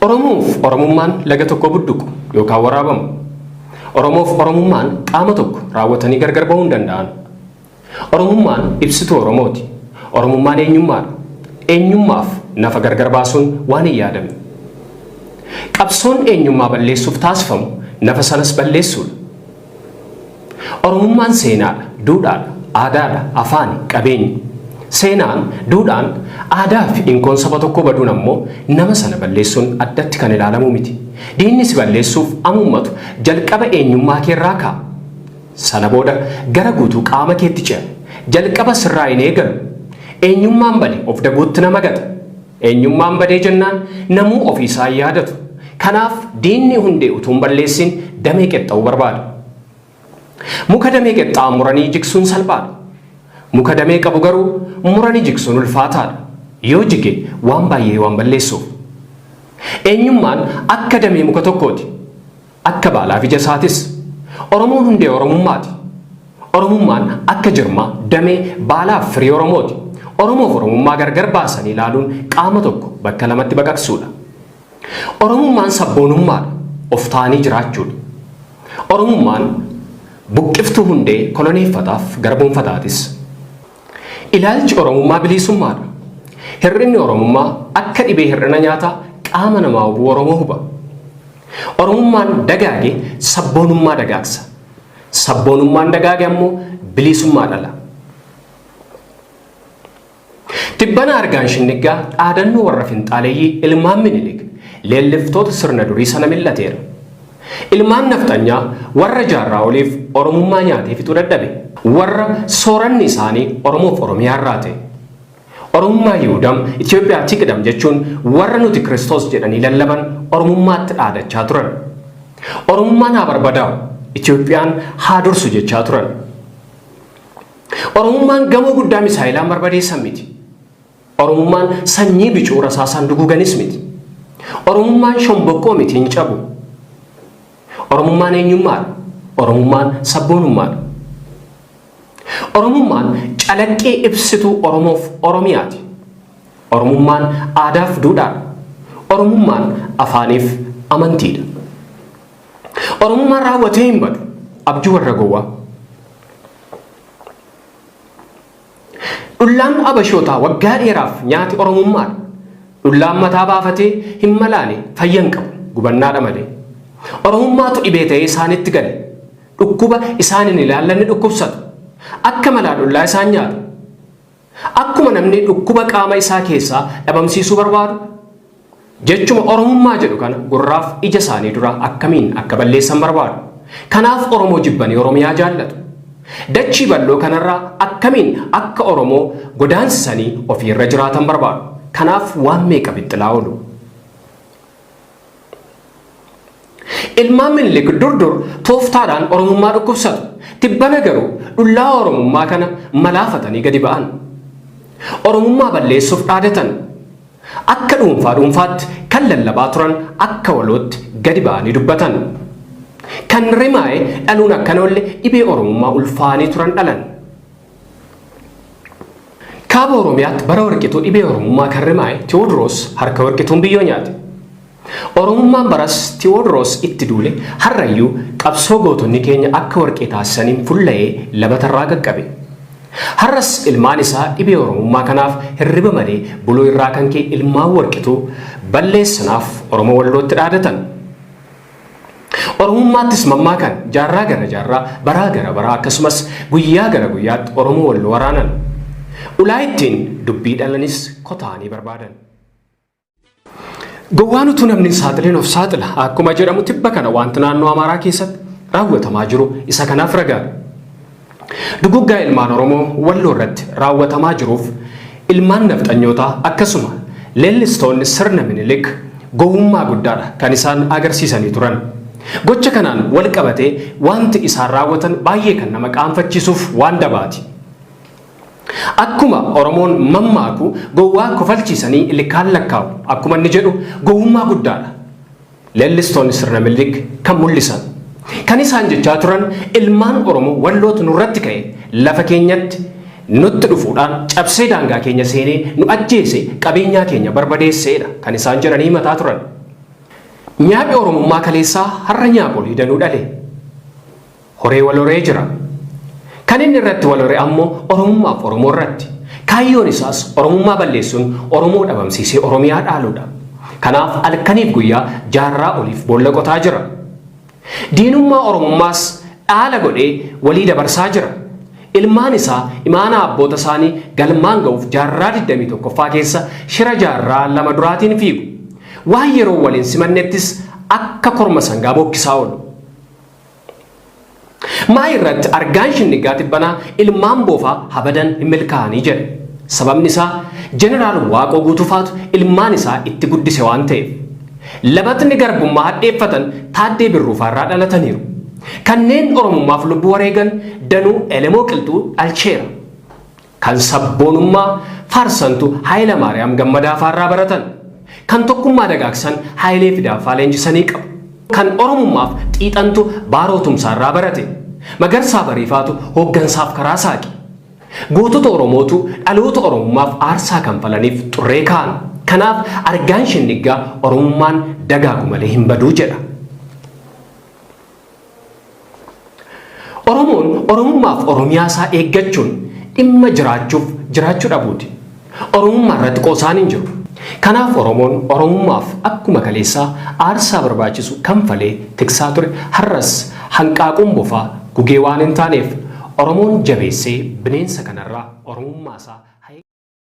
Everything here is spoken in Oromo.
Oromoof Oromummaan laga tokko budduqu yookaan waraabamu. Oromoof Oromummaan qaama tokko raawwatanii gargar bahuu hin danda'an. Oromummaan ibsituu Oromooti. Oromummaan eenyummaadha. Eenyummaaf nafa gargar baasuun waan hin yaadamne. Qabsoon eenyummaa balleessuuf taasifamu nafa sanas balleessuudha. Oromummaan seenaadha, duudhaadha, aadaadha, afaani, qabeenya. Seenaan, duudhaan, aadaa fi inkoon saba tokkoo baduun ammoo nama sana balleessuun addatti kan ilaalamuu miti. Diinni si balleessuuf amuummatu jalqaba eenyummaa keerraa ka'a. Sana booda gara guutuu qaama keetti ce'a. Jalqaba sirraa hin eegalu. Eenyummaan bade of daguutti nama gata. Eenyummaan badee jennaan namuu ofiisaa hin yaadatu. Kanaaf diinni hundee utuu hin balleessin damee qexxa'uu barbaada. Muka damee qexxa'aa muranii jigsuun salphaadha. Muka damee qabu garuu muranii jigsuun ulfaataadha. Yoo jige waan baay'ee waan balleessuuf. Eenyummaan akka damee muka tokkooti. Akka baalaaf ija isaatis. Oromoon hundee Oromummaati. Oromummaan akka jirmaa, damee, baalaaf firii Oromooti. Oromoof Oromummaa gargar baasanii ilaaluun qaama tokko bakka lamatti baqaqsuudha. Oromummaan sabboonummaadha. Of ta'anii jiraachuudha. Oromummaan buqqiftuu hundee koloneeffataaf garboomfataatis. Ilaalchi Oromummaa biliisummaadha. Hir'inni Oromummaa akka dhibee hir'ina nyaataa qaama namaa hubuu Oromoo huba. Oromummaan dagaage sabboonummaa dagaagsa. Sabboonummaan dagaage ammoo bilisummaa dhala. Tibbana Argaan Shinniggaa dhaadannoo warra finxaaleyyii ilmaan Minilik leelliftoota sirna durii sana mil'ateera. Ilmaan nafxanyaa warra jaarraa oliif Oromummaa nyaatee fixuu dadhabe. Warra sooranni isaanii Oromoof Oromiyaa irraa ta'e. Oromummaa Yihuudam, Itoophiyaa Tiqdam jechuun warra nuti Kiristoos jedhanii lallaban Oromummaatti dhaadachaa turan. Oromummaan haa barbadaa'u, Itoophiyaan haa dursu jechaa turan. Oromummaan gamoo guddaa misaayilaan barbadeessan miti. Oromummaan sanyii bicuu rasaasaan duguuganis miti. Oromummaan shomboqqoo miti hin cabu. Oromummaan eenyummaadha. Oromummaan sabboonummaadha. Oromummaan calaqqee ibsituu Oromoof Oromiyaati. Oromummaan aadaaf duudhaadha. Oromummaan afaaniif amantiidha. Oromummaan raawwatee hin badu. Abjuu warra gowwaa. Dhullaan Abashootaa waggaa dheeraaf nyaati Oromummaadha. Dhullaan mataa baafatee hin malaane fayya hin qabu. Gubannaadha malee. Oromummaatu dhibee ta'ee isaanitti gale. Dhukkuba isaan hin ilaallanne dhukkubsatu. Akka malaa dhullaa isaan nyaata. Akkuma namni dhukkuba qaama isaa keessaa dhabamsiisuu barbaadu, jechuma Oromummaa jedhu kana gurraaf ija isaanii duraa akkamiin akka balleessan barbaadu. Kanaaf Oromoo jibbanii Oromiyaa jaallatu. Dachii bal'oo kanarraa akkamiin akka Oromoo godaansisanii ofii irra jiraatan barbaadu. Kanaaf waan meeqa bixxilaa oolu. Ilmaan Minilik dur dur tooftaadhaan Oromummaa dhukkubsatu. Tibbana garuu dhullaa Oromummaa kana malaafatanii gadi ba'an. Oromummaa balleessuuf dhaadatan. Akka dhuunfaa dhuunfaatti kan lallabaa turan akka walootti gadi ba'anii dubbatan. Kan rimaa'e dhaluun akka hin oolle dhibee Oromummaa ulfaa'anii turan dhalan. Kaaba Oromiyaatti bara Warqituu dhibee Oromummaa kan rimaa'e Tewoodiroos harka Warqituun biyyoo nyaate. Oromummaan baras Tewoodiroos itti duule har'ayyuu qabsoo gootonni keenya akka warqee taasisaniin fulla'ee labatarraa qaqqabe. Har'as ilmaan isaa dhibee Oromummaa kanaaf hirriba malee buluu irraa kan ka'e ilmaan Warqituu balleessinaaf Oromoo Wallootti dhaadatan. Oromummaattis mammaakan jaarraa gara jaarraa, baraa gara baraa akkasumas guyyaa gara guyyaatti Oromoo Walloo waraanan. Ulaa ittiin dubbii dhalanis kotaanii barbaadan. Gowwaan utuu namni hin saaxilin of saaxila akkuma jedhamu tibba kana wanti naannoo Amaaraa keessatti raawwatamaa jiru isa kanaaf ragaadha. Duguggaa ilmaan Oromoo Walloo irratti raawwatamaa jiruuf ilmaan nafxanyootaa akkasuma leellistoonni sirna Minilik gowwummaa guddaadha kan isaan agarsiisanii turan. Gocha kanaan wal qabatee wanti isaan raawwatan baay'ee kan nama qaanfachiisuuf waan dabaati. Akkuma Oromoon mammaaku gowwaa kofalchiisanii ilkaan lakkaa'u akkuma inni jedhu gowwummaa guddaadha. Leellistoonni sirna Minilik kan mul'isan. Kan isaan jechaa turan ilmaan Oromoo Wallootu nurratti ka'e lafa keenyatti nutti dhufuudhaan cabsee daangaa keenya seenee nu ajjeese qabeenyaa keenya barbadeesseedha kan isaan jedhanii himataa turan. Nyaaphi Oromummaa kaleessaa har'a nyaapholii danuu dhale. Horee wal horee jira. Kan inni irratti wal hore ammoo Oromummaaf Oromoo irratti. Kaayyoon isaas Oromummaa balleessuun Oromoo dhabamsiisee Oromiyaa dhaaluudha. Kanaaf halkaniif guyyaa jaarraa oliif boolla qotaa jira. Diinummaa Oromummaas dhaala godhee walii dabarsaa jira. Ilmaan isaa imaanaa abboota isaanii galmaan ga'uuf jaarraa 21ffaa keessa shira jaarraa 2 duraatiin fiigu. Waan yeroo waliin simannettis akka korma sangaa bookkisaa oolu. Maa irratti argaan Shinniggaa Tibbanaa ilmaan boofaa habadan hin milkaa'anii jedhe. Sababni isaa Jeneraal Waaqoo Guutuufaatu ilmaan isaa itti guddise waan ta'eef. Labatni garbummaa hadheeffatan Taaddee Birruufaarraa dhalataniiru. Kanneen Oromummaaf lubbuu wareegan danuu Elemoo Qilxuu dhalcheera. Kan sabboonummaa faarsantu Haayila Maariyaam Gammadaafaarraa baratan. Kan tokkummaa dagaagsan Haayilee Fidaafaa leenjisanii qabu. Kan Oromummaaf xiixantu Baaroo Tumsaarraa barate. Magarsaa Bariifaatu hooggansaaf karaa saaqe. Gootota Oromootu dhaloota Oromummaaf aarsaa kanfalaniif xurree kaa'an. Kanaaf argaan Shinniggaa Oromummaan dagaagu malee hin baduu jedha. Oromoon Oromummaaf Oromiyaa isaa eeggachuun dhimma jiraachuuf jiraachuu dhabuuti. Oromummaa irratti qoosaan hin jiru. Kanaaf Oromoon Oromummaaf akkuma kaleessaa aarsaa barbaachisu kanfalee tiksaa ture har'as hanqaaquun bofaa gugee waan hin taaneef Oromoon jabeessee bineensa kanarraa Oromummaa isaa.